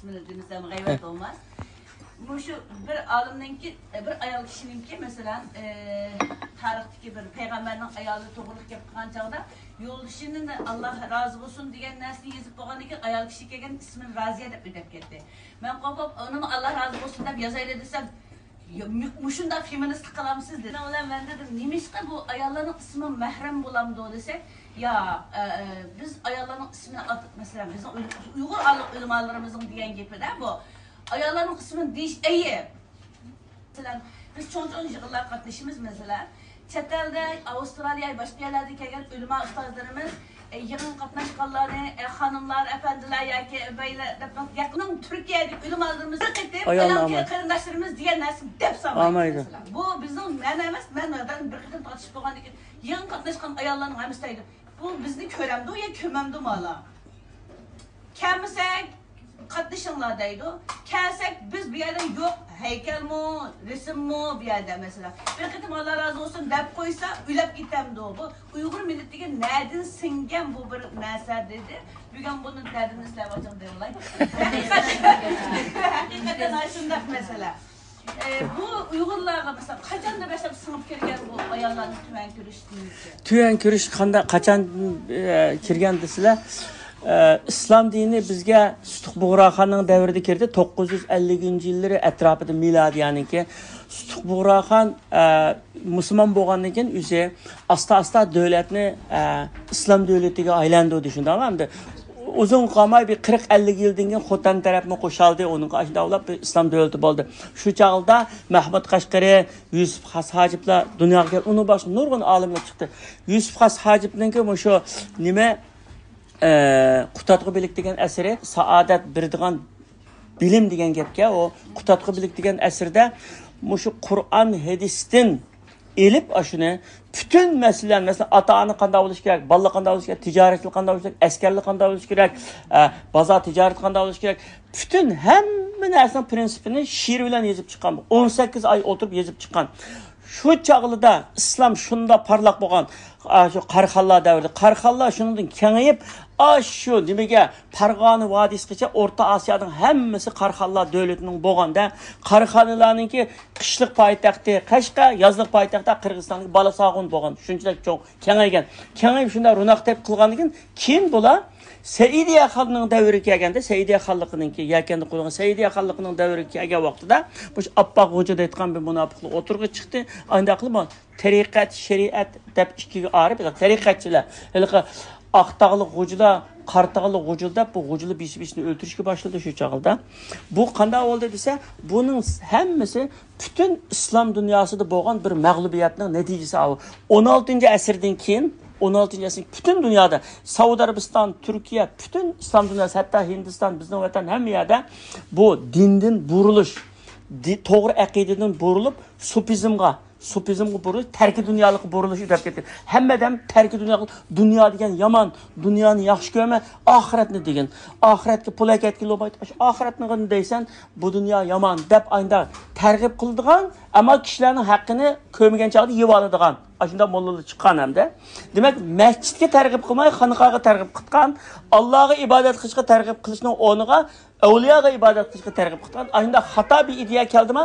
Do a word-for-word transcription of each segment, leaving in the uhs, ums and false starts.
دېمىسەم غەيۋەت بولماس. مۇشۇ بىر ئالىمنىڭكى، بىر ئايال كىشىنىڭكى، مەسىلەن، ئى، تارىختىكى بىر پەيغەمبەرنىڭ ئايالى توغرىلىق گەپ قىلغان چاغدا، يولدىشىنى «ئاللا رازى بولسۇن» دېگەن نەرسىنى يېزىپ بولغاندىن كېيىن، ئايال كىشى كەلگەن، «ئىسمىم رازىيە» دەپ ئۆتۈپ كەتتى. مەن قورقۇپ، «ئۇنىمۇ ئاللا رازى بولسۇن» دەپ يازايلى دېسەم، يا، مۇ-، مۇشۇنداق فېمىنىستلىق قىلامسىز؟ دېدى. شۇنىڭ بىلەن مەن دېدىم، نېمىشقا بۇ ئاياللارنىڭ ئىسمى مەھرەم بولامدۇ دېسەك، يا، ئە، ئە، بىز ئاياللارنىڭ ئىسمىنى ئات-، مەسىلەن، بىزنىڭ ئۇي-، ئۇيغۇر ئالىم ئۆلىمالىرىمىزنىڭ دېگەن گېپىدە بۇ. ئاياللارنىڭ ئىسمىنى دېيىش ئەيىب. مەسىلەن، بىز چوڭ-چوڭ يىغىنلارغا قاتنىشىمىز، مەسىلەن، چەت ئەلدە، ئاۋسترالىيە، باشقا يەرلەردىن كەلگەن ئۆلىما ئۇستازلىرىمىز، ئە، يىغىنغا قاتناشقانلارنى، ئە، خانىملار، ئەپەندىلەر ياكى بەيلەر دەپ، يېقىننىڭ تۈركىيەدىكى ئۆلىمالىرىمىز بىر قېتىم ئايالنى «پەلەنكى ئالمايدۇ. قېرىنداشلىرىمىز» دېگەن نەرسىنى دەپ سالمايدۇ، ئالمايدۇ. مەسىلەن. بۇ بىزنىڭ، مەن ئەمەس، مەن بىر قېتىم تارتىشىپ بولغاندىن كېيىن يىغىنغا قاتناشقان ئاياللارنىڭ ھەممىسى دەيدۇ، «بۇ بىزنى كۆرەمدۇ يا كۆرمەمدۇ مالا؟» كەلمىسەك، قاتنىشىڭلار دەيدۇ. كەلسەك، بىز بۇ يەردە يوق، ھەيكەلمۇ، رەسىممۇ بۇ يەردە، مەسىلەن. بىر قېتىم «ئاللا رازى بولسۇن» دەپ قويسا، ئۆلۈپ كېتەمدۇ؟ بۇ ئۇيغۇر مىللىتىگە نەدىن سىڭگەن بۇ بىر نەرسە دېدى. بۈگۈن بۇنى دەردىنى سىلەرگە ئاچىقىپ دەۋالاي. ھەقىقەتەن، ھەقىقەتەن شۇنداق مەسىلە. ئە، بۇ ئۇيغۇرلارغا، مەسىلەن، قاچاندىن باشلاپ سىڭىپ كىرگەن بۇ ئاياللارنىڭ تۆۋەن كۆرۈش دېيىشى؟ تۆۋەن كۆرۈش قانداق، قاچان، ئە، كىرگەن دېسىلە، ئە، ئىسلام دىنى بىزگە سۇتۇق بۇغراخاننىڭ دەۋرىدە كىردى. توققۇز يۈز ئەللىكىنچى يىللىرى ئەتراپىدا مىلادىيەنىڭكى. سۇتۇق بۇغراخان، ئە، مۇسۇلمان بولغاندىن كېيىن ئۆزى ئاستا-ئاستا دۆلەتنى، ئە، ئىسلام دۆلىتىگە ئايلاندۇردى، شۇنداقلا ئەمدى ئۇزۇن قالماي، بىر قىرىق ئەللىك يىلدىن كېيىن خوتەن تەرەپمۇ قوشالدى، ئۇنىڭغا ئاشۇنداق بولۇپ بىر ئىسلام دۆلىتى بولدى. شۇ چاغدا مەھمۇد قەشقىرى، يۈسۈپ خاس ھاجىپلار دۇنياغا كەلدى. ئۇنىڭ باشقا نۇرغۇن ئالىملار چىقتى. يۈسۈپ خاس ھاجىپنىڭكى مۇشۇ نېمە، ئە، قۇتادغۇ بىلىك دېگەن ئەسىرى، سائادەت بېرىدىغان بىلىم دېگەن گەپكە، ئۇ قۇتادغۇ بىلىك دېگەن ئەسىرىدە مۇشۇ قۇرئان ھەدىستىن ئېلىپ، ئاشۇنى پۈتۈن مەسىلىلەرنى، مەسىلەن، ئاتا-ئانا قانداق بولۇشى كېرەك، بالىلار قانداق بولۇشى كېرەك، تىجارەتچىلەر قانداق بولۇشى كېرەك، ئەسكەرلەر قانداق بولۇشى كېرەك، ئە، بازار تىجارىتى قانداق بولۇشى كېرەك، پۈتۈن ھەممە نەرسىنىڭ پرىنسىپىنى شېئىر بىلەن يېزىپ چىققان. ئون سەككىز ئاي ئولتۇرۇپ يېزىپ چىققان. شۇ چاغلىدا ئىسلام شۇنداق پارلاق بولغان، ئا، شۇ قاراخانلار دەۋرىدە. قاراخانلار شۇنىڭدىن كېڭىيىپ، ئاشۇ نېمىگە، پەرغانە ۋادىسىغىچە ئورتا ئاسىيانىڭ ھەممىسى قاراخانلار دۆلىتىنىڭ بولغاندا، قاراخانلارنىڭكى قىشلىق پايتەختى قەشقەر، يازلىق پايتەختى قىرغىزىستاندىكى بالاساغۇن بولغان. شۇنچىلىك چوڭ، كېڭەيگەن. كېڭىيىپ شۇنداق روناق تېپىپ قىلغاندىن كېيىن، كېيىن بۇلار سەئىدىيە خاننىڭ دەۋرىگە كەلگەندە، سەئىدىيە خانلىقىنىڭكى يەكەندە قۇرۇلغان سەئىدىيە خانلىقىنىڭ دەۋرىگە كەلگەن ۋاقتىدا، مۇشۇ ئاپپاق غوجا دەيدىغان بىر مۇناپىقلار ئوتتۇرىغا چىقتى. ئانداق قىلىپ تەرىقەت، شەرىئەت دەپ ئىككىگە ئايرىپ، تەرىقەتچىلەر، ھېلىقى ئاقتاغلىق غوجىلار، قاراتاغلىق غوجىلار دەپ، بۇ غوجىلار بىرسى بىرسىنى ئۆلتۈرۈشكە باشلىدى شۇ چاغدا. بۇ قانداق بولدى دېسە، بۇنىڭ ھەممىسى پۈتۈن ئىسلام دۇنياسىدا بولغان بىر مەغلۇبىيەتنىڭ نەتىجىسى. ئاۋۇ ئون ئالتىنچى ئەسىردىن كېيىن، ئون ئالتىنچى ئەسىر پۈتۈن دۇنيادا، سەئۇدى ئەرەبىستان، تۈركىيە، پۈتۈن ئىسلام دۇنياسى، ھەتتا ھىندىستان، بىزنىڭ ۋەتەن، ھەممە يەردە بۇ دىندىن بۇرۇلۇش، دى-، توغرا ئەقىدىدىن بۇرۇلۇپ، سۇپىزمغا، سۇپىزمغا بۇرۇلۇش، تەركىي دۇنيالىققا بۇرۇلۇش ئۆتۈپ كەتتى. ھەممە ئادەم تەركىي دۇنيالىق، دۇنيا دېگەن يامان، دۇنيانى ياخشى كۆرمە، ئاخىرەتنى دېگىن. ئاخىرەتكە پۇل ئەكەتكىلى بولمايدۇ. ئاشۇ ئاخىرەتنى دەيسەن، بۇ دۇنيا يامان دەپ ئايندا تەرغىب قىلىدىغان، ئەمما كىشىلەرنىڭ ھەققىنى كۆرمىگەن چاغدا يېۋالىدىغان. ئاشۇنداق موللىلار چىققان ئەمدى. دېمەك، مەسچىتكە تەرغىب قىلماي، خانىقاغا تەرغىب قىلغان، ئاللاغا ئىبادەت قىلىشقا تەرغىب قىلىشنىڭ ئورنىغا ئەۋلىياغا ئىبادەت قىلىشقا تەرغىب قىلغان. ئاشۇنداق خاتا بىر ئىدىيە كەلدىما،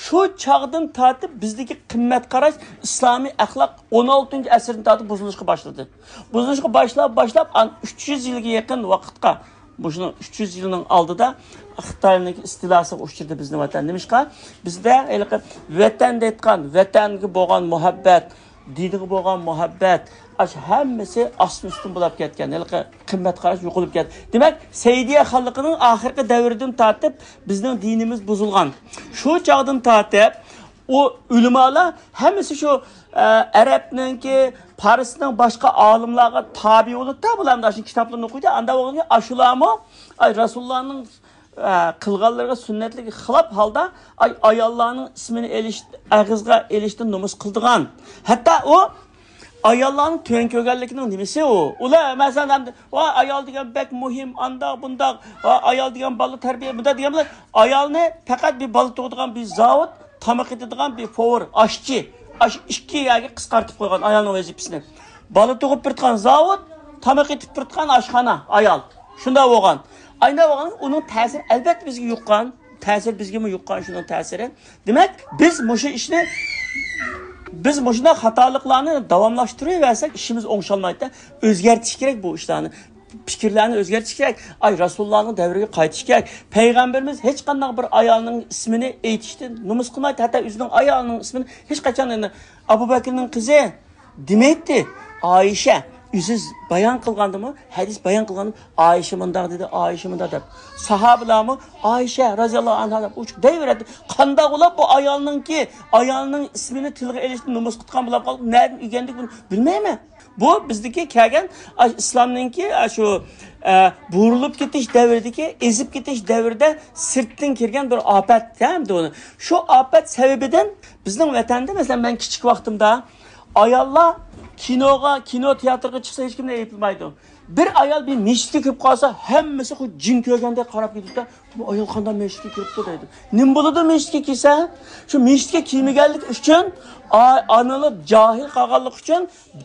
شۇ چاغدىن تارتىپ بىزدىكى قىممەت قاراش، ئىسلامىي ئەخلاق ئون ئالتىنچى ئەسىردىن تارتىپ بۇزۇلۇشقا باشلىدى. بۇزۇلۇشقا باشلاپ، باشلاپ، ئان-، ئۈچ يۈز يىلغا يېقىن ۋاقىتقا، مۇشۇنىڭ ئۈچ يۈز يىلنىڭ ئالدىدا خىتاينىڭ ئىستىلاسىغا ئۇچرىدى بىزنىڭ ۋەتەن. نېمىشقا؟ بىزدە ھېلىقى ۋەتەن دەيدىغان، ۋەتەنگە بولغان مۇھەببەت، دىنغا بولغان مۇھەببەت، ئاشۇ ھەممىسى ئاستىن-ئۈستۈن بولاپ كەتكەن، ھېلىقى قىممەت قاراش يوقىلىپ كەتتى. دېمەك، سەئىدىيە خانلىقىنىڭ ئاخىرقى دەۋرىدىن تارتىپ بىزنىڭ دىنىمىز بۇزۇلغان. شۇ چاغدىن تارتىپ ئۇ ئۆلىمالار ھەممىسى شۇ، ئە، ئەرەبنىڭكى، پارسنىڭ باشقا ئالىملارغا تابىئ بولۇپ، بۇلار ئاشۇ كىتابلىرىنى ئوقۇيدۇ. ئاندا بولغاندا ئاشۇلارمۇ، ئاي، رەسۇلۇللانىڭ ئە، قىلغانلىرىغا سۈننەتلىككە خىلاپ ھالدا، ئاي، ئاياللارنىڭ ئىسمىنى ئېلىش، ئېغىزغا ئېلىشتىن نومۇس قىلىدىغان. ھەتتا ئۇ ئاياللارنى تۆۋەن كۆرگەنلىكىنىڭ نېمىسى ئۇ؟ ئۇلار، مەسىلەن، ئەمدى، ۋا ئايال دېگەن بەك مۇھىم، ئانداق، بۇنداق، ۋا ئايال دېگەن بالا تەربىيە، بۇنداق دېگەن بىلەن، ئايالنى پەقەت بىر بالا تۇغىدىغان بىر زاۋۇت، تاماق ئېتىدىغان بىر پوۋېر، ئاشچى، ئاشۇ ئىككى يەرگە قىسقارتىپ قويغان ئايالنىڭ ۋەزىپىسىنى. بالا تۇغۇپ بېرىدىغان زاۋۇت، تاماق ئېتىپ بېرىدىغان ئاشخانا، ئايال. شۇنداق بولغان. ئاينا بولغان ئۇنىڭ تەسىرى ئەلۋەتتە بىزگە يۇققان. تەسىر بىزگىمۇ يۇققان شۇنىڭ تەسىرى. دېمەك، بىز مۇشۇ ئىشنى، بىز مۇشۇنداق خاتالىقلارنى داۋاملاشتۇرۇۋەرسەك، ئىشىمىز ئوڭشالمايدۇ. ئۆزگەرتىش كېرەك بۇ ئىشلارنى. پىكىرلەرنى ئۆزگەرتىش كېرەك. ئاي، رەسۇلۇللانىڭ دەۋرىگە قايتىش كېرەك. پەيغەمبىرىمىز ھېچقانداق بىر ئايالنىڭ ئىسمىنى ئېيتىشتىن نومۇس قىلمايتتى. ھەتتا ئۆزىنىڭ ئايالىنىڭ ئىسمىنى ھېچقاچان، ئەنە، ئابۇ بەكرىنىڭ قىزى دېمەيتتى. ئائىشە، ئۆزى بايان قىلغاندىمۇ، ھەدىس بايان قىلغاندىمۇ، ئائىشە مۇنداق دېدى، ئائىشە مۇنداق دەپ. ساھابىلارمۇ ئائىشە رازىياللاھۇ ئانھا دەپ ئوچۇق دەيۋېرەتتى. قانداق بولۇپ بۇ ئايالنىڭكى، ئايالنىڭ ئىسمىنى تىلغا ئېلىشتىن نومۇس قىلغان بولۇپ قالدى؟ نەدىن ئۆگەندۇق بۇنى بىلمەيمەن. بۇ بىزدىكى كەلگەن، ئا، ئىسلامنىڭكى، ئا، شۇ، ئە، بۇرۇلۇپ كېتىش دەۋرىدىكى، ئېزىپ كېتىش دەۋرىدە سىرتتىن كىرگەن بىر ئاپەت، ھەمدە ئۇنى. شۇ ئاپەت سەۋەبىدىن بىزنىڭ ۋەتەندە، مەسىلەن، مەن كىچىك ۋاقتىمدا ئاياللار كىنوغا، كىنو تىياتىرغا چىقسا ھېچكىمنى ئەيىبلىمەيدۇ. بىر ئايال بىر مەسچىتكە كىرىپ قالسا، ھەممىسى خۇددى جىن كۆرگەندەك قاراپ كېتىدۇ-دە، بۇ ئايال قانداق مەسچىتكە كىرىپتۇ دەيدۇ. نېمە بولىدۇ مەسچىتكە كىرسە؟ شۇ مەسچىتكە كىرمىگەنلىكى ئۈچۈن، ئا-، ئانىلار جاھىل قالغانلىقى ئۈچۈن،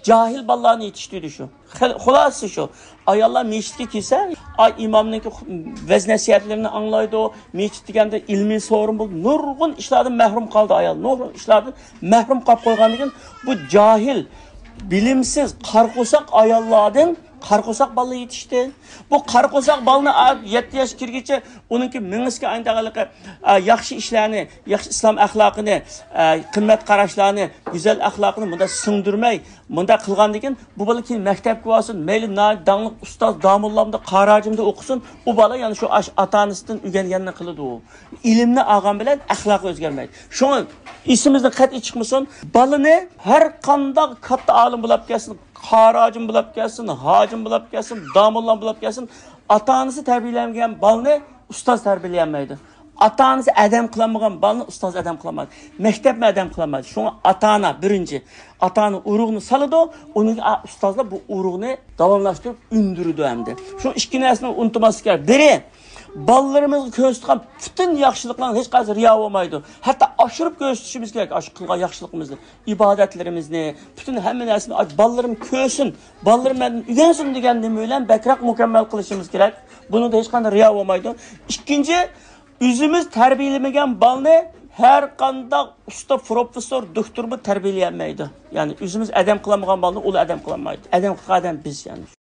جاھىل بالىلارنى يېتىشتۈردى شۇ. خۇلاسىسى شۇ. ئاياللار مەسچىتكە كىرسە، ئاي، ئىمامنىڭكى ۋەز نەسىھەتلىرىنى ئاڭلايدۇ. مەسچىت دېگەندە ئىلمىي سورۇن بولىدۇ. نۇرغۇن ئىشلاردىن مەھرۇم قالدى ئايال. نۇرغۇن ئىشلاردىن مەھرۇم قاپ قويغاندىن كېيىن بۇ جاھىل، بىلىمسىز، قارا قورساق ئاياللاردىن قارا قورساق بالىلار يېتىشتى. بۇ قارا قورساق بالىنى ئا-، يەتتە ياشقا كىرگىچە ئۇنىڭكى مېڭىسىگە ئاينىدىغانلىقى، ئا، ياخشى ئىشلارنى، ياخشى ئىسلام ئەخلاقىنى، ئا، قىممەت قاراشلارنى، گۈزەل ئەخلاقنى مۇنداق سىڭدۈرمەي، مۇنداق قىلغاندىن كېيىن بۇ بالا كېيىن مەكتەپكە بارسۇن، مەيلى ناھايىتى داڭلىق ئۇستاز، داموللامدا، قاراجىمدا ئوقۇسۇن، ئۇ بالا يەنە شۇ ئاش-، ئاتا-ئانىسىدىن ئۆگەنگەننى قىلىدۇ. ئىلىمنى ئالغان بىلەن ئەخلاقى ئۆزگەرمەيدۇ. شۇڭا ئېسىمىزدىن قەتئىي چىقمىسۇن، بالىنى ھەر قانداق كاتتا ئالىم بولاپ كەلسۇن، قاراجىم بولاپ كەلسۇن، ھاجىم بولاپ كەلسۇن، داموللام بولاپ كەلسۇن، ئاتا-ئانىسى تەربىيەلەنگەن بالىنى ئۇستاز تەربىيەلىيەلمەيدۇ. ئاتا-ئانىسى ئادەم قىلالمىغان بالىنى ئۇستاز ئادەم قىلالمايدۇ. مەكتەپمۇ ئادەم قىلالمايدۇ. شۇڭا ئاتا-ئانا بىرىنچى، ئاتا-ئانا ئۇرۇقنى سالىدۇ، ئۇنىڭ ئا-، ئۇستازلار بۇ ئۇرۇقنى داۋاملاشتۇرۇپ ئۈندۈرىدۇ ئەمدى. شۇ ئىككى نەرسىنى ئۇنتۇماسلىق كېرەك. بىرى، بالىلىرىمىزغا كۆرسىتىدىغان پۈتۈن ياخشىلىقلارنىڭ ھېچقايسى رىيا بولمايدۇ. ھەتتا ئاشۇرۇپ كۆرسىتىشىمىز كېرەك ئاشۇ قىلغان ياخشىلىقىمىزنى، ئىبادەتلىرىمىزنى، پۈتۈن ھەممە نەرسىنى، ئاش-، بالىلىرىم كۆرسۇن، بالىلىرىم مەندىن ئۆگەنسۇن دېگەن نېمە بىلەن بەكرەك مۇكەممەل قىلىشىمىز كېرەك. بۇنىڭدا ھېچقانداق رىيا بولمايدۇ. ئىككىنچى، ئۆزىمىز تەربىيەلىمىگەن بالىنى ھەر قانداق ئۇستا پروفېسسور، دوكتورمۇ تەربىيەلىيەلمەيدۇ. يەنى ئۆزىمىز ئادەم قىلالمىغان بالىنى ئۇلار ئادەم قىلالمايدۇ. ئادەم قىلغان ئادەم بىز، يەنى.